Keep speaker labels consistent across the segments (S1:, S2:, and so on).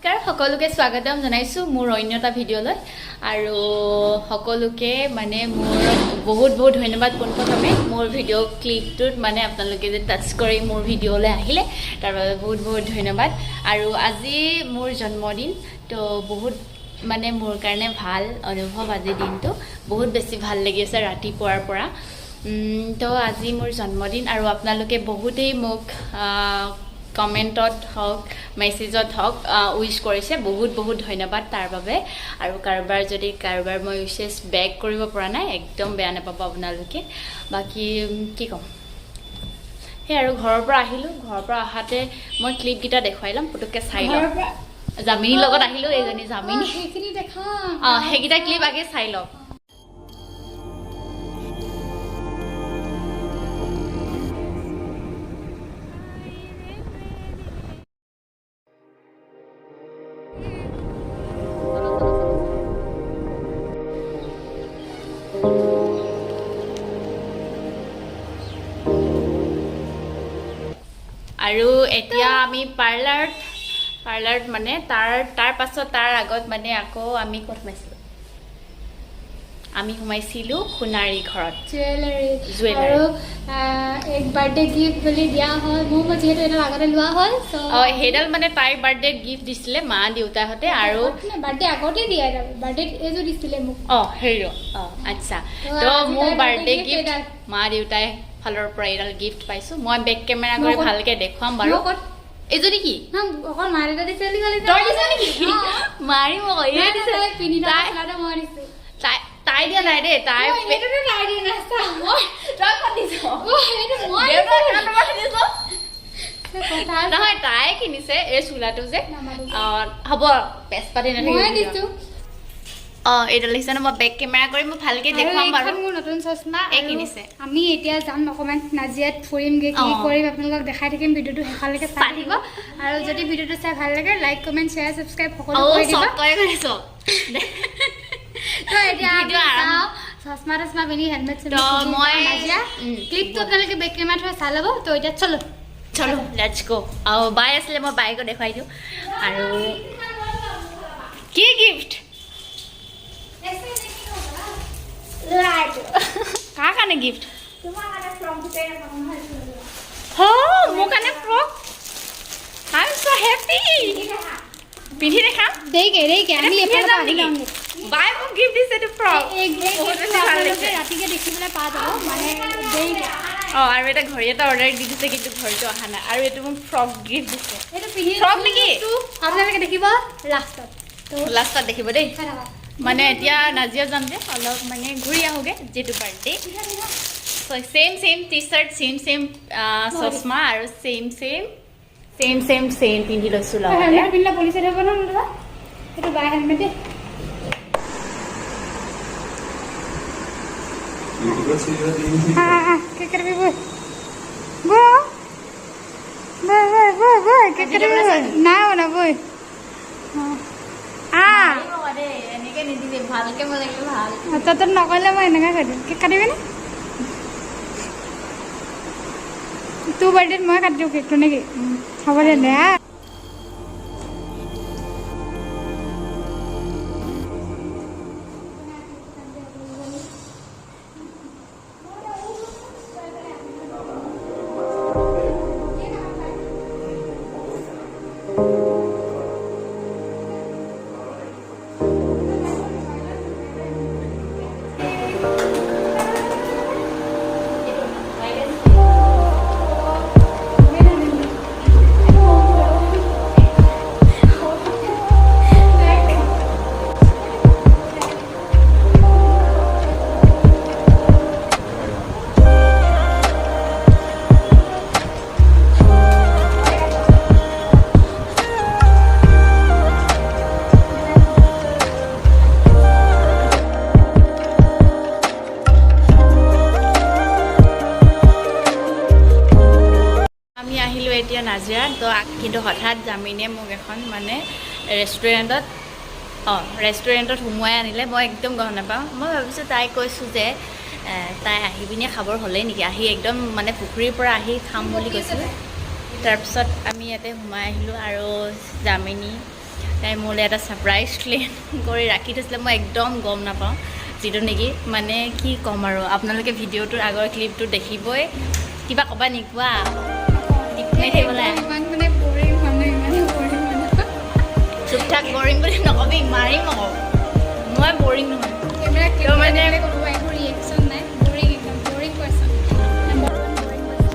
S1: নমস্কাৰ, সকলোকে স্বাগতম জনাইছোঁ মোৰ অন্য এটা ভিডিঅ'লৈ। আৰু সকলোকে মানে মোৰ বহুত বহুত ধন্যবাদ। পোনপ্ৰথমে মোৰ ভিডিঅ' ক্লিপটোত মানে আপোনালোকে যে টাচ কৰি মোৰ ভিডিঅ'লৈ আহিলে, তাৰ বাবে বহুত বহুত ধন্যবাদ। আৰু আজি মোৰ জন্মদিন, তো বহুত মানে মোৰ কাৰণে ভাল অনুভৱ। আজিৰ দিনটো বহুত বেছি ভাল লাগি আছে ৰাতিপুৱাৰ পৰা। তো আজি মোৰ জন্মদিন আৰু আপোনালোকে বহুতেই মোক কমেণ্টত হওক, মেছেজত হওক উইচ কৰিছে। বহুত বহুত ধন্যবাদ তাৰ বাবে। আৰু কাৰোবাৰ যদি কাৰোবাৰ মই উইচেছ বেক কৰিব পৰা নাই, একদম বেয়া নাপাব আপোনালোকে। বাকী কি ক'ম, সেই আৰু ঘৰৰ পৰা আহিলোঁ। ঘৰৰ পৰা অহাতে মই ক্লিপকেইটা দেখুৱাই ল'ম, পুটুককৈ চাই ল'ম। জামিনীৰ লগত আহিলোঁ, এইজনী জামিনী।
S2: সেইখিনি দেখা।
S1: অঁ, সেইকেইটা ক্লিপ আগে চাই লওক। আৰু এতিয়া আমি পাৰ্লাৰত মানে তাৰ তাৰ পাছত, তাৰ আগত মানে আকৌ আমি ক'ত সোমাইছিলোঁ? আমি সোমাইছিলোঁ সোণাৰী ঘৰত।
S2: জুৱেলাৰী।
S1: জুৱেলাৰী।
S2: আৰু এক বাৰ্থডে গিফ্ট বুলি দিয়া হ'ল মোক। মই যিহেতু এইডাল আগতে লোৱা হ'ল, চ'
S1: অঁ, সেইডাল মানে তাইৰ বাৰ্থডেত গিফ্ট দিছিলে মা দেউতাহঁতে। আৰু
S2: বাৰ্থডে আগতে দিয়া, এডাল বাৰ্থডেত এইযোৰ দিছিলে মোক।
S1: অঁ, হেৰি, অঁ, আচ্ছা।
S2: তো
S1: তো
S2: আজি
S1: মোৰ
S2: তাইৰ
S1: বাৰ্থডে
S2: birthday gift
S1: gift
S2: এইডাল।
S1: মা দেউতাই ফালৰ পৰা এইডাল গিফ্ট পাইছোঁ। মই বেক কেমেৰা কৰি
S2: মই ক'ত-
S1: ভালকে দেখুৱাম বাৰু।
S2: মই ক'ত-
S1: এইজনী কি?
S2: না, অকল মা দেউতা দিছে বুলি ক'লে যে।
S1: তই দিছ নেকি?
S2: অ।
S1: মাৰিম আকৌ, এই
S2: নাই, নাই,
S1: দিছে।
S2: তই পিন্ধি থকা
S1: তাই
S2: চোলাটো মই দিছো।
S1: তাই তাই দিয়া নাই দেই, তাই
S2: মই সেইটোতো তাই দিয়া নাই, চা।
S1: মই তই ক'ত দিছ?
S2: অ, সেইটো মই
S1: দেউতাৰ
S2: দিছো।
S1: কাণৰ পৰা দিছ?
S2: কথা আছে।
S1: নহয়, তাই কিনিছে এই চোলাটো যে।
S2: নামাতো।
S1: অঁ, হ'ব, পেচ পাতি নাথাকিব।
S2: মই দিছো।
S1: অঁ, এইডাল দেখিছে ন? মই বেক কেমেৰা কৰি মই ভালকে
S2: আৰু
S1: দেখুৱাম বাৰু।
S2: এইখন মোৰ নতুন চশমা।
S1: এই
S2: আৰু
S1: কিনিছে।
S2: আমি এতিয়া যাম, অকণমান নাজিৰাত ফুৰিমগৈ, কি কৰিম আপোনালোকক দেখাই থাকিম। ভিডিঅ'টো শেষলৈকে চাই
S1: চাই
S2: থাকিব। আৰু যদি ভিডিঅ'টো চাই ভাল লাগে, লাইক, কমেণ্ট, শ্বেয়াৰ, ছাবস্ক্ৰাইব সকলো
S1: অঁ
S2: কৰি দিব।
S1: চব তই কৰিছ।
S2: তো এতিয়া আমি
S1: ভিডিঅ' আৰম্ভ।
S2: যাওঁ, চশমা তচমা পিন্ধি, হেলমেট
S1: তো মই-
S2: নাজিৰা ক্লিপটো আপোনালোকে বেক কেমেৰা থৈ চাই ল'ব। তো এতিয়া চলো।
S1: চলো, let's গ'। আৰু বাই আছিলে, মই বাইকো দেখুৱাই দিওঁ। আৰু কি গিফ্ট, কাৰ কাৰণে গিফ্ট? হ, মোৰ কাৰণে frock? I am so happy. পিন্ধি দেখাম।
S2: দেৰিকে, দেৰিকে, আমি
S1: পিন্ধিয়ে
S2: এফালৰ
S1: যাম
S2: পৰা আহি
S1: নেকি?
S2: লওঁগে।
S1: বাই মোক গিফ্ট দিছে এইটো ফ্ৰক।
S2: এই
S1: বহুত বেছি ভাল
S2: আপোনালোকে
S1: লাগিছে।
S2: ৰাতিকে দেখিবলৈ পা যাব, মানে দেৰিকে।
S1: অঁ, আৰু এটা ঘড়ী এটা অৰ্ডাৰ দি দিছে, কিন্তু ঘড়ীটো অহা নাই। আৰু এইটো মোক ফ্ৰক গিফ্ট দিছে।
S2: এইটো পিন্ধি
S1: ফ্ৰক নেকি?
S2: আপোনালোকে দেখিব লাষ্টত। তো
S1: লাষ্টত দেখিব দেই।
S2: চাই থাকক।
S1: মানে এতিয়া নাজিৰা যাম যে, অলপ মানে ঘূৰি আহোঁগৈ যিটো birthday. Same same T shirt, same same চশমা আৰু same same same same same পিন্ধি লৈছোঁ লগতে।
S2: হেলমেট পিন্ধিলে পুলিচে ধৰিব নহয় দাদা। সেইটো বাই হেলমেট দেই। আহ, আহ, কেক কাটিবি, বৈ বৈ, অ। বৈ বৈ বৈ বৈ, কেক কাটিবি বৈ। নাই বনা, বৈ। অ। আহ।
S1: এনেকে নিদিবি, ভালকে মই লাগিলে ভাল।
S2: তই তই নকৰিলে মই এনেকৈ কাটিম। কেক কাটিবিনে? তোৰ বাৰ্থডেত মই কাটি দিওঁ কেকটো নেকি? হ'ব দে দে, আহ।
S1: আমি আহিলোঁ এতিয়া নাজিৰাত। তো কিন্তু হঠাৎ জামিনীয়ে মোক এখন মানে ৰেষ্টুৰেণ্টত সোমোৱাই আনিলে। মই একদম গম নাপাওঁ। মই ভাবিছোঁ, তাই কৈছোঁ যে তাই আহি পিনে খাবৰ হ'লেই নেকি, আহি একদম মানে পুখুৰীৰ পৰা আহি খাম বুলি কৈছিলে। তাৰপিছত আমি ইয়াতে সোমাই আহিলোঁ আৰু জামিনী তাই মোলৈ এটা ছাৰপ্ৰাইজ প্লেন কৰি ৰাখি থৈছিলে। মই একদম গম নাপাওঁ, যিটো নেকি মানে কি ক'ম আৰু, আপোনালোকে ভিডিঅ'টোৰ আগৰ ক্লিপটো দেখিবই। কিবা ক'বা নি? কোৱা। টিপ মাৰি থাকিব লাগে।
S2: ইমান মানে বৰিং মানুহ, ইমানে বৰিং মানুহ।
S1: চুপ থাক, বৰিং বুলি নকবি, মাৰিম আকৌ। মই বৰিং নহয়।
S2: কেমেৰা
S1: কিয় মানে
S2: কোনোবা একো ৰিয়েকশ্যন নাই, বৰিং, একদম boring person, number 1 boring person.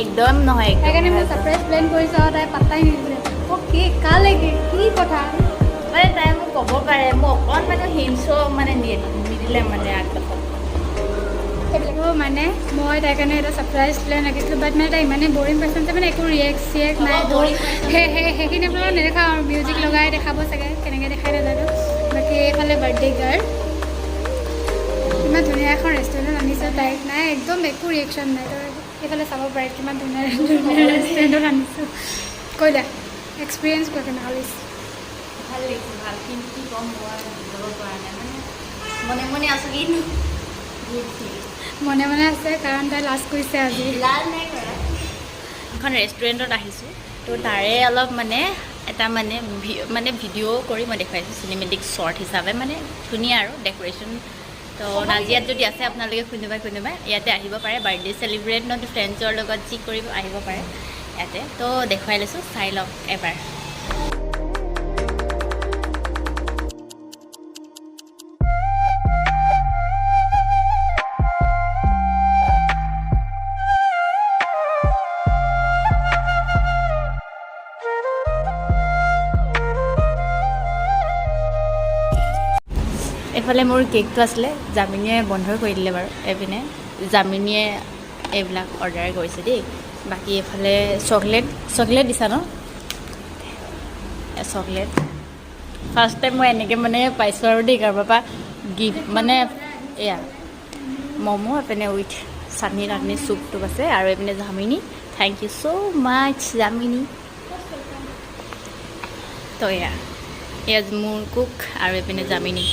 S1: একদম নহয়, একদম।
S2: সেইকাৰণে মই ছাৰপ্ৰাইজ প্লেন কৰিছোঁ আৰু তাই পাত্তাই নিদিলে। অ'কে, কালেকে কি কথা?
S1: মানে তাই মোক ক'ব পাৰে, মোক অকণমানো হিংস মানে নিদিলে মানে আগডোখৰ।
S2: সেইবিলাকো মানে মই তাইৰ কাৰণে এটা ছাৰপ্ৰাইজ প্লেন ৰাখিছিলোঁ, বাট মানে তাই ইমানেই বৰিং পাৰ্চন যে মানে একো ৰিয়েক্ট চিয়েক্ট নাই।
S1: অ, boring person।
S2: সেইখিনি আপোনালোকক নেদেখাওঁ আৰু, মিউজিক লগাই দেখাব চাগে, কেনেকৈ দেখাই নাজানো। বাকী এইফালে বাৰ্থডে গাৰ্ল। ইমান ধুনীয়া এখন ৰেষ্টুৰেণ্টত আনিছোঁ তাইক, নাই একদম একো ৰিয়েকশ্যন নাই। তো এইফালে চাব পাৰে, কিমান ধুনীয়া ধুনীয়া ৰেষ্টুৰেণ্টত আনিছোঁ। কৈ দে, এক্সপিৰিয়েঞ্চ কোৱা, কেনেকুৱা লাগিছে?
S1: ভাল লাগিছে, ভাল। কিন্তু কি ক'ম, মই বুজাব পৰা নাই, মানে মনে মনে আছোঁ, কিন্তু গুড ফিল।
S2: মনে মনে আছে কাৰণ তাই লাজ কৰিছে আজি।
S1: লাজ নাই কৰা। এখন ৰেষ্টুৰেণ্টত আহিছোঁ, তো তাৰে অলপ মানে এটা মানে মানে ভিডিঅ' কৰি মই দেখুৱাইছোঁ চিনেমেটিক শ্বৰ্ট হিচাপে, মানে ধুনীয়া আৰু ডেক'ৰেশ্যন। তো নাজিৰাত যদি আছে আপোনালোকে কোনোবাই কোনোবাই ইয়াতে আহিব পাৰে, বাৰ্থডে চেলিব্ৰেট নহ'লে ফ্ৰেণ্ডছৰ লগত যি কৰিব আহিব পাৰে ইয়াতে। তো দেখুৱাই লৈছোঁ, চাই লওক এবাৰ। এইফালে মোৰ কেকটো আছিলে, জামিনীয়ে বন্ধ কৰি দিলে বাৰু। এইপিনে জামিনীয়ে এইবিলাক অৰ্ডাৰ কৰিছে দেই। বাকী এইফালে চকলেট, চকলেট দিছা ন? চকলেট ফাৰ্ষ্ট টাইম মই এনেকৈ মানে পাইছোঁ আৰু দেই কাৰোবাৰ পৰা গিফ্ট। মানে এয়া ম'ম', এইপিনে উইথ চাটনি তাটনি চুপ টুপ আছে আৰু এইপিনে Jamini. Thank you so much Jamini. তো এয়া এয়া মোৰ কুক আৰু এইপিনে জামিনী।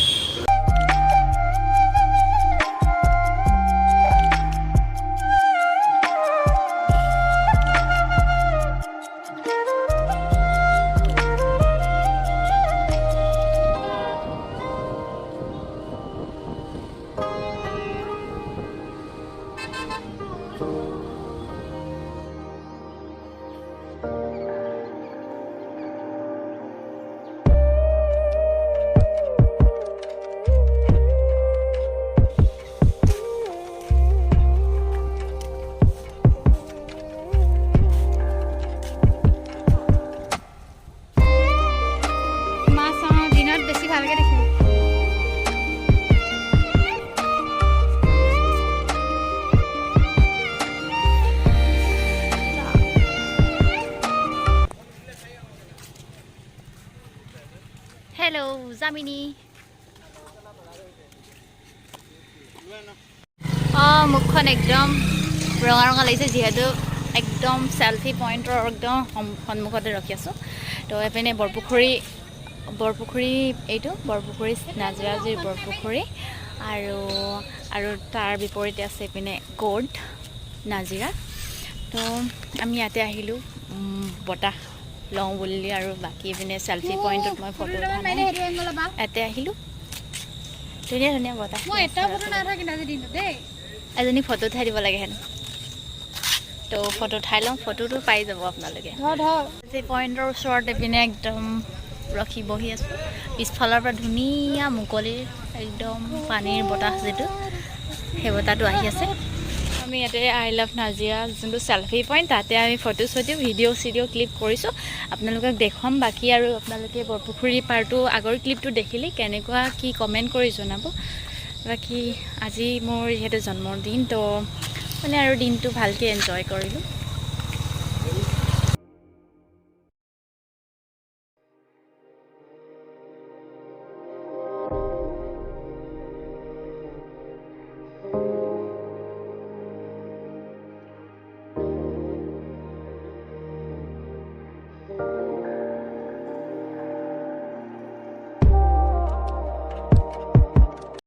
S2: মাছ, অঁ, দিনত বেছি ভালকৈ দেখিবি।
S1: হেল্ল' জামিনী। অঁ, মুখখন একদম ৰঙা ৰঙা লাগিছে, যিহেতু একদম চেলফি পইণ্টৰ একদম সন্মুখতে ৰখি আছোঁ। তো এইপিনে বৰপুখুৰী, বৰপুখুৰী, এইটো বৰপুখুৰী, নাজিৰাজুৰি বৰপুখুৰী আৰু তাৰ বিপৰীতে আছে এইপিনে কোৰ্ট নাজিৰা। তো আমি ইয়াতে আহিলোঁ বতাহ লওঁ বুলি আৰু বাকী এইপিনে চেলফি পইণ্টত মই ফটো উঠা নাই। ইয়াতে আহিলোঁ, ধুনীয়া ধুনীয়া বতাহ।
S2: মই এটাও ফটো নাই উঠা কিন্তু আজি দিনটোত দেই।
S1: এজনী ফটো উঠাই দিব লাগে হেনো, তো ফটো উঠাই লওঁ, ফটোটো পাই যাব আপোনালোকে।
S2: ধৰ ধৰ।
S1: সেই পইণ্টৰ ওচৰত এইপিনে একদম ৰখি বহি আছোঁ। পিছফালৰ পৰা ধুনীয়া মুকলি একদম পানীৰ বতাহ যিটো, সেই বতাহটো আহি আছে। আমি ইয়াতে I love Nazira যোনটো চেলফি পইণ্ট, তাতে আমি ফটো চটো ভিডিঅ' চিডিঅ' ক্লিপ কৰিছোঁ, আপোনালোকক দেখুৱাম। বাকী আৰু আপোনালোকে বৰপুখুৰী পাৰটো আগৰ ক্লিপটো দেখিলে কেনেকুৱা কি কমেণ্ট কৰি জনাব। বাকী আজি মোৰ যিহেতু জন্মদিন, তো মানে আৰু দিনটো ভালকৈ এনজয় কৰিলোঁ।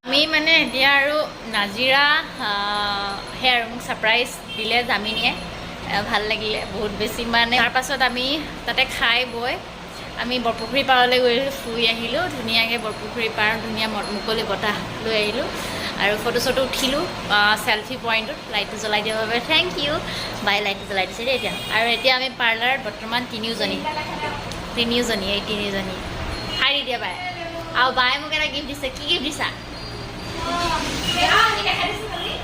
S1: আমি মানে এতিয়া আৰু নাজিৰা, সেই আৰু মোক ছাৰপ্ৰাইজ দিলে জামিনীয়ে, ভাল লাগিলে বহুত বেছি। মানে তাৰপাছত আমি তাতে খাই বৈ আমি বৰপুখুৰী পাৰলৈ গৈ ফুৰি আহিলোঁ ধুনীয়াকৈ। বৰপুখুৰী পাৰত ধুনীয়া মুকলি বতাহ লৈ আহিলোঁ আৰু ফটো চটো উঠিলোঁ চেলফি পইণ্টটোত। লাইটটো জ্বলাই দিয়াৰ বাবে thank U বাই। লাইটটো জ্বলাই দিছে দেই এতিয়া। আৰু এতিয়া আমি পাৰ্লাৰত বৰ্তমান তিনিওজনী, তিনিওজনী, এই তিনিজনী। হাই দি দিয়া বাই। আৰু বাই মোক এটা গিফ্ট দিছে। কি গিফ্ট দিছা?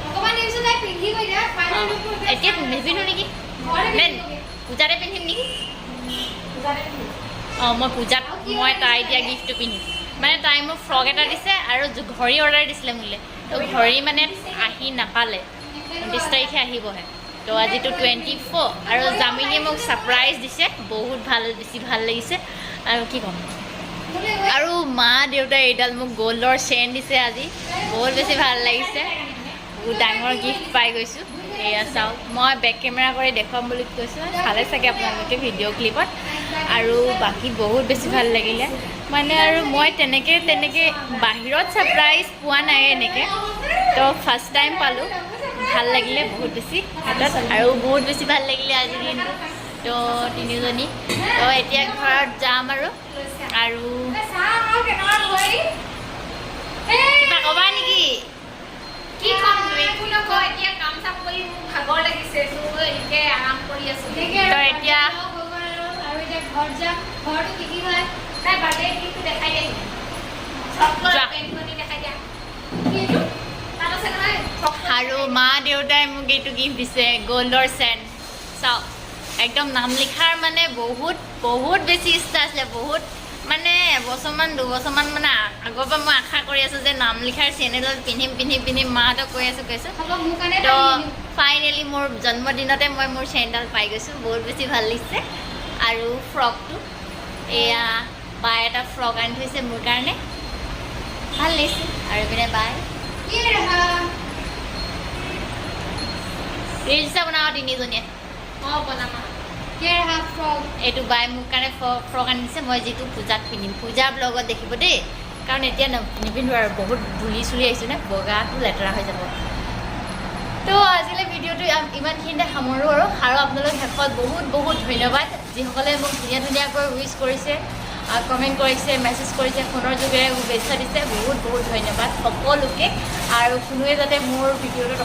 S2: অকণমান দেৰি পিছত তাই পিন্ধি গৈ দিয়া ফাইনেল লুকটো।
S1: এতিয়া নিপিন্ধো নেকি?
S2: ঘৰতে
S1: নে
S2: পিন্ধিবগে।
S1: পূজাতে পিন্ধিম নেকি? অঁ, মই পূজাত মই তাই দিয়া গিফ্টটো পিন্ধিম। মানে তাই মোক ফ্ৰক এটা দিছে আৰু ঘড়ী অৰ্ডাৰ দিছিলে মোলৈ। তো ঘড়ী মানে আহি নাপালে, 29 তাৰিখে আহিবহে। তো আজিতো 24। আৰু জামিনীয়ে মোক ছাৰপ্ৰাইজ দিছে, বহুত ভাল, বেছি ভাল লাগিছে। আৰু কি ক'ম? আৰু মা দেউতাই এইডাল মোক গ'ল্ডৰ চেইন দিছে আজি, বহুত বেছি ভাল লাগিছে। বহুত ডাঙৰ গিফ্ট পাই গৈছোঁ। এয়া চাওক, মই বেক কেমেৰা কৰি দেখুৱাম বুলি কৈছোঁ, চালে চাগে আপোনালোকে ভিডিঅ' ক্লিপত। আৰু বাকী বহুত বেছি ভাল লাগিলে মানে। আৰু মই তেনেকৈ তেনেকৈ বাহিৰত ছাৰপ্ৰাইজ পোৱা নাই এনেকৈ, তো ফাৰ্ষ্ট টাইম পালোঁ। ভাল লাগিলে বহুত বেছি হাতত আৰু বহুত বেছি ভাল লাগিলে আজিৰ দিনটো। তো তিনিজনী তো এতিয়া ঘৰত যাম আৰু আৰু কিবা ক'বা নেকি?
S3: কি ক'ম? একো নকওঁ। এতিয়া কাম চাম কৰি মোক ভাগৰ লাগিছে, চ' এনেকে আৰাম কৰি আছো।
S1: তো এতিয়া
S2: আৰু এতিয়া ঘৰত যাম। ঘৰটো কি কি হয়।
S3: তাই বাৰ্থডে গিফ্টটো দেখাই দিয়া। ফ্ৰকৰ
S1: যোৱা।
S3: পেণ্টখনি দেখাই দিয়া।
S2: কি এইটো?
S3: তাত আছে নহয় ফ্ৰকটো।
S1: আৰু মা দেউতাই মোক এইটো গিফ্ট দিছে, গ'ল্ডৰ চেইন। চাওক, একদম নাম লিখাৰ মানে বহুত বহুত বেছি ইচ্ছা আছিলে। বহুত মানে এবছৰমান, দুবছৰমান মানে আগৰ পৰা মই আশা কৰি আছোঁ যে নাম লিখাৰ চেইন এডাল পিন্ধিম, পিন্ধিম, পিন্ধিম। মাহঁতক কৈ আছোঁ, কৈ আছোঁ।
S2: হ'ব, মোৰ কাৰণে
S1: তো ফাইনেলি মোৰ জন্মদিনতে মই মোৰ চেইনডাল পাই গৈছোঁ, বহুত বেছি ভাল লাগিছে। আৰু ফ্ৰকটো, এয়া বাই এটা ফ্ৰক আনি থৈছে মোৰ কাৰণে, ভাল লাগিছে। আৰু এইপিনে বাই
S2: কি ৰহা?
S1: ৰিলচ বনাওঁ তিনিজনীয়ে।
S3: অঁ, বনাম।
S2: ये रहा ফ্ৰক।
S1: এইটো বাই মোৰ কাৰণে ফ্ৰক আনিছে, মই যিটো পূজাত পিন্ধিম। পূজাৰ ব্লগত দেখিব দেই, কাৰণ এতিয়া নিপিন্ধো আৰু বহুত ধূলি চুলি আহিছোঁ নে, বগাটো লেতেৰা হৈ যাব। তো আজিলৈ ভিডিঅ'টো ইমানখিনিতে সামৰোঁ আৰু। আৰু আপোনালোক শেষত বহুত বহুত ধন্যবাদ, যিসকলে মোক ধুনীয়া ধুনীয়াকৈ উইচ কৰিছে, কমেণ্ট কৰিছে, মেছেজ কৰিছে, ফোনৰ যোগেৰে শুভেচ্ছা দিছে। বহুত বহুত ধন্যবাদ সকলোকে। আৰু কোনোৱে যাতে মোৰ ভিডিঅ'টোত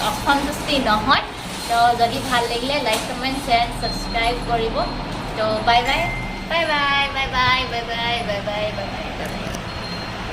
S1: অসন্তুষ্টি নহয়। তো যদি ভাল লাগিলে লাইক, কমেণ্ট, শ্বেয়াৰ, ছাবস্ক্ৰাইব কৰিব। তো bye bye, bye bye, bye bye, bye bye, bye bye, bye bye, bye.